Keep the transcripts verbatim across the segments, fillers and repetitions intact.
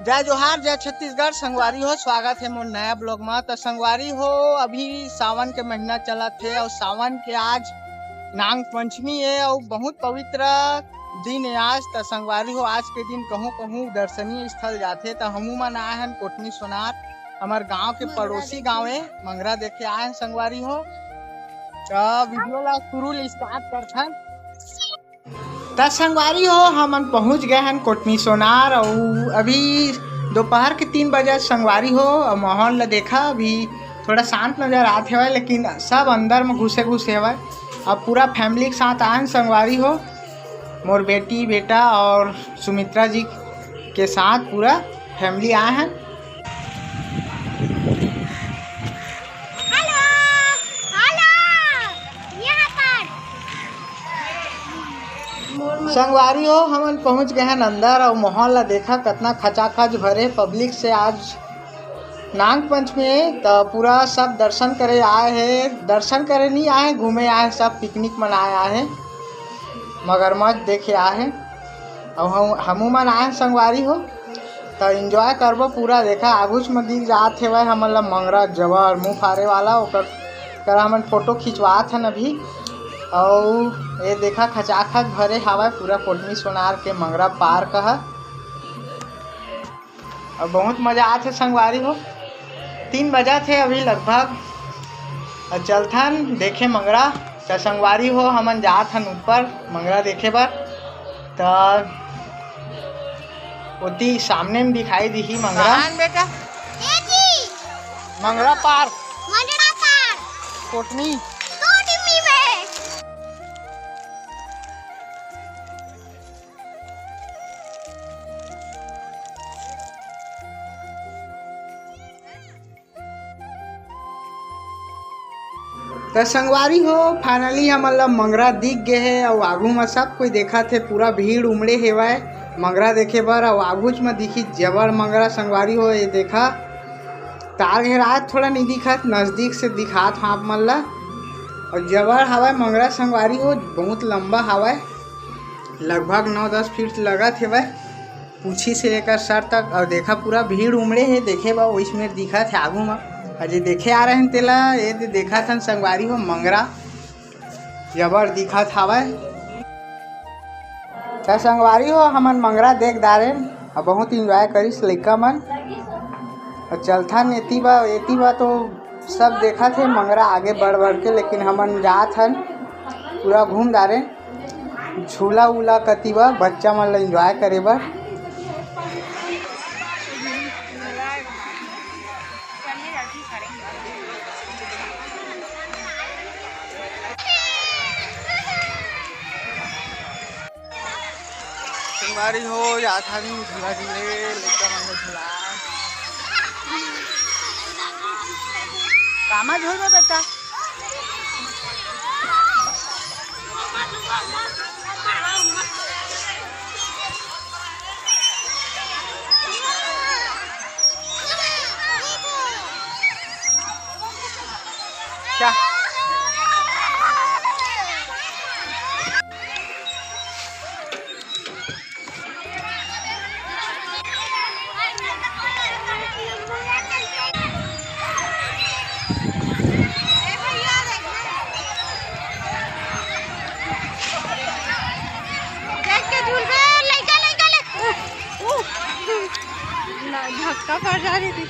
जय जोहार, जय छत्तीसगढ़। संगवारी हो, स्वागत हे मोर नया vlog मा। त संगवारी हो, अभी सावन के महीना चलत हे अउ सावन के आज नांग पंचमी हे अउ बहुत पवित्र दिन हे आज। त संगवारी हो, आज के दिन कहूँ कहूँ दर्शनीय स्थल जाथे। त हमू मन आए हन कोटमी सोनार, हमर गांव के पड़ोसी गांव हे, मंगरा देखे आए हन संगवारी हो। त video ला शुरू ले start करथन। त संगवारी हो, हमन पहुंच गए हन कोटमी सोनार अउ अभी दोपहर के तीन बजे संगवारी हो। अउ माहौल ल देखा, अभी थोड़ा शांत नजर आत हवय, लेकिन सब अंदर में घुसे घुसे हवय। अब पूरा family के साथ आए हन संगवारी हो, मोर बेटी, बेटा और सुमित्रा जी के साथ पूरा family आए हन। हेलो, हेलो, यहाँ पर। संगवारी हो, हमन पहुंच गए हन अंदर अउ माहौल ला देखा, कतना खचाखच भरे public से। आज नांग पंचमी हे, त पूरा सब दर्शन करे आए हे, दर्शन करे नहीं आए, घूमे आए, सब picnic मनाए आए हे। मगरमच्छ देखे आहे। अउ हम, हमू मन आए संगवारी हो, त enjoy करबो पूरा। देखा, आगूच म दिख जात हेवय हमन ल मंगरा जबर मुंह फारे वाला, ओकर करा हमन photo खिंचवात हन अभी। अउ ये देखा, खचाखच भरे हावय पूरा कोटमी सोनार के मंगरा park ह। अउ बहुत मजा आथे संगवारी हो। तीन बजत हे अभी लगभग। अउ चलथन देखे मंगरा। त संगवारी हो, हमन जात हन ऊपर मंगरा देखे बर। त ओती सामने में दिखाई दिही मंगरा। कहान बेटा? ए जी। मंगरा park। मंगरा park। कोटमी। कोटमी में। त संगवारी हो, finally हमन ला मंगरा दिख गे हे अउ आगू म सब कोई देखत हे, पूरा भीड़ उमड़े हेवय मंगरा देखे बर। अउ आगूच म दिखी जबर मंगरा संगवारी हो। ये देखा, तार घेरात थोड़ा नहीं दिखत, नजदीक से दिखात हंव आप मन ला। अउ जबर हवय मंगरा संगवारी हो, बहुत लंबा हवय, लगभग नौ दस फीट लगत हेवय। पूछी से लेकर सर तक। अउ देखा, पूरा भीड़ उमड़े हे देखे बर, ओइस मेर दिखत हे आगू म। अउ जे देखे आ रहे हन तेला, ये दे देखत हन संगवारी हो, मंगरा जबर दिखत हावय। त संगवारी हो, हमन मंगरा देख डारेन अउ बहुत enjoy करिस लइका मन। अउ चलथन एती बा, एती बा तो सब देखत हे मंगरा आगे बढ़ बढ़ के, लेकिन हमन जात हन पूरा घूम डारेन। झूला उला कति बर बच्चा मन ल enjoy करे बर। संगवारी हो, जात हन झूला झूले, लइका मन ल झूला। कामा झूलबे बेटा? क्या? देख के झूलबे, लइका, लइका, ले। उ, उ। ना, धक्का पड़ जा रही थी।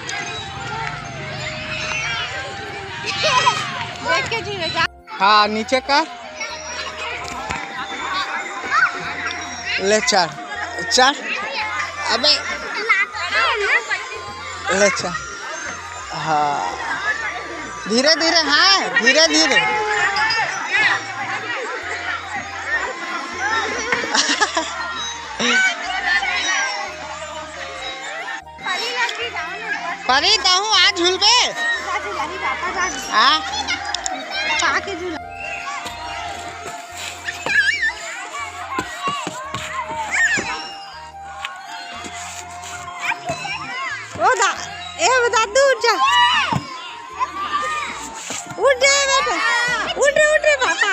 देख के झूले, जा। हाँ, नीचे कर। ले चढ़, चढ़। अबे। ले चढ़। हाँ। धीरे धीरे, हाँ, धीरे धीरे। परी, तहूँ आ झूलबे? आ? ओ दा-, ए दादू, उठ जा। उठ जा बेटा। उठ, उठ रे पापा।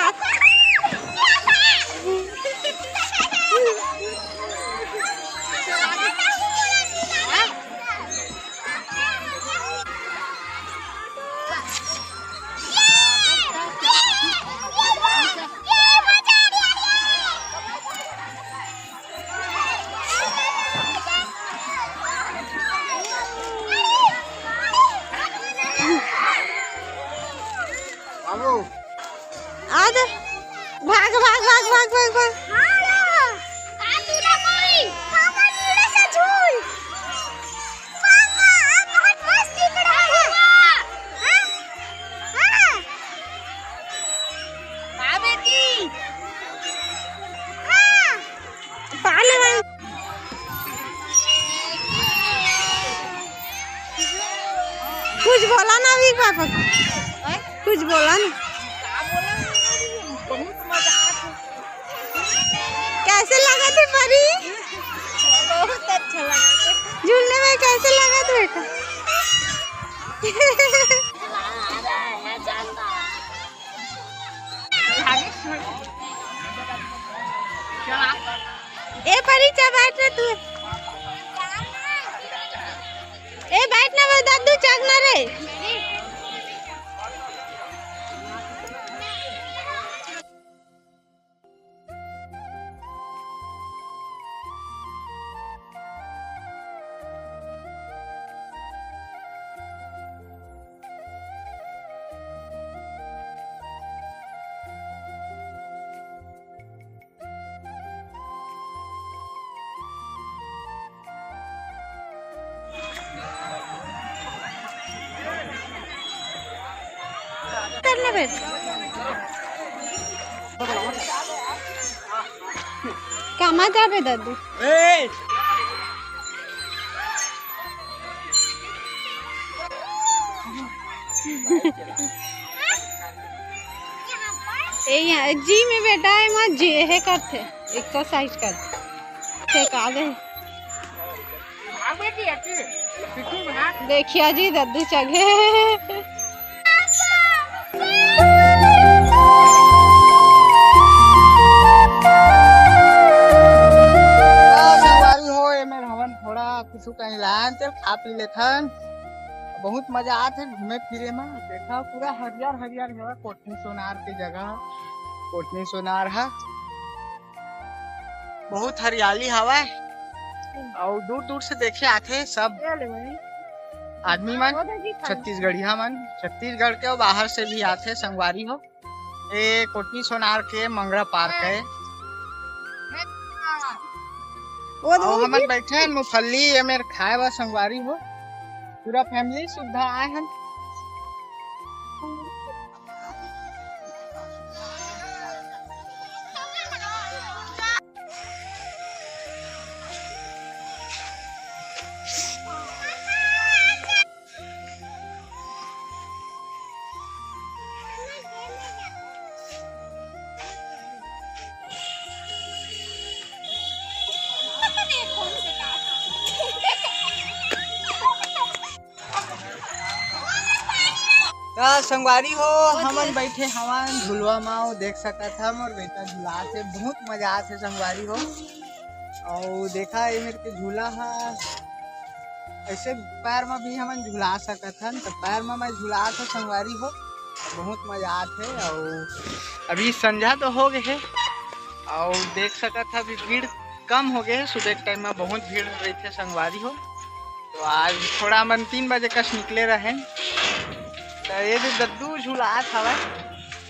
भाग, भाग, भाग, भाग, भाग। हाँ, हाँ। आ, तू ना कोई। मामा, नीचे से झूल। मामा, आप बहुत मस्त दिख रहे हैं। हाँ? हाँ। हाँ, बेटी। हाँ। पाले भाई। कुछ बोला ना अभी पापा। हैं? कुछ बोला ना। का बोला? बहुत मजा आत हे। कैसे लगा थे परी? बहुत अच्छा लगा थे। झूलने में कैसे लगा थे बेटा? ए परी, चा बैठ रे तू। ए बैठ ना, वो दादू चघ ना रे। करना बेटा। कामा जाबे दादू? ए! ए, यहाँ जिम में बेटा, एमा जे हे करथे, एक्सरसाइज करथे। ठीक आ गए। देखिया जी, दद्दू चघे। संगवारी हो, एमेर हमन थोड़ा कुछु कहीं लान ते खा पी लेथन। बहुत मजा आत हे घूमे फिरे में। देखा, पूरा हरियर हरियर हवय कोटनी सोनार के जगह, कोटनी सोनार हा। बहुत हरियाली हवय अउ दूर दूर से देखे आथे सब आदमी मन, छत्तीसगढ़िया मन, छत्तीसगढ़ के अउ बाहर से भी आथे संगवारी हो। ए कोटनी सोनार के मंगरा पार्क है। अउ हमन बैठे हन मुफल्ली एमेर खाए बर संगवारी हो, पूरा फैमिली सुद्धा आए हन। त संगवारी हो, हमन बैठे हवन झुलवा म, अउ देख सकत ह मोर बेटा झुलात हे, बहुत मजा आत हे संगवारी हो। अउ देखा, ए मेर के झूला ह, ऐसे पैर म भी हमन झुला सकत हन, त पैर म मैं झुलात हो संगवारी हो, बहुत मजा आत हे। अउ अभी संझा तो हो गए हे, अउ देख सकत ह अभी भीड़ कम हो गए हे, सुबह के टाइम म बहुत भीड़ रहिथे संगवारी हो। तो आज थोड़ा मन तीन बजे कस निकले रहेन। तो ये दे दद्दू झुलात हवय।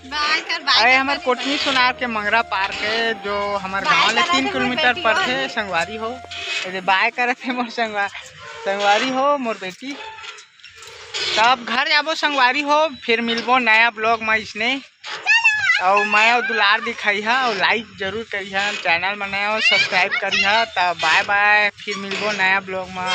बाय कर, बाय अरे कर, हमर कर। कोटनी सोनार के मंगरा पार्क है, जो हमर बाय गांव ले करा तीन दे, किलोमीटर बेटी पड़थे, हो। संगवारी हो। ये दे बाय करत हे मोर संगवा-, संगवारी हो, मोर बेटी। तब घर जाबो संगवारी हो, फिर मिलबो नया ब्लॉग में इसने। अउ मया दुलार दिखाइहा अउ लाइक जरूर करिहा, चैनल म नया हो सब्सक्राइब करिहा। त बाय बाय, फिर मिलबो नया ब्लॉग म।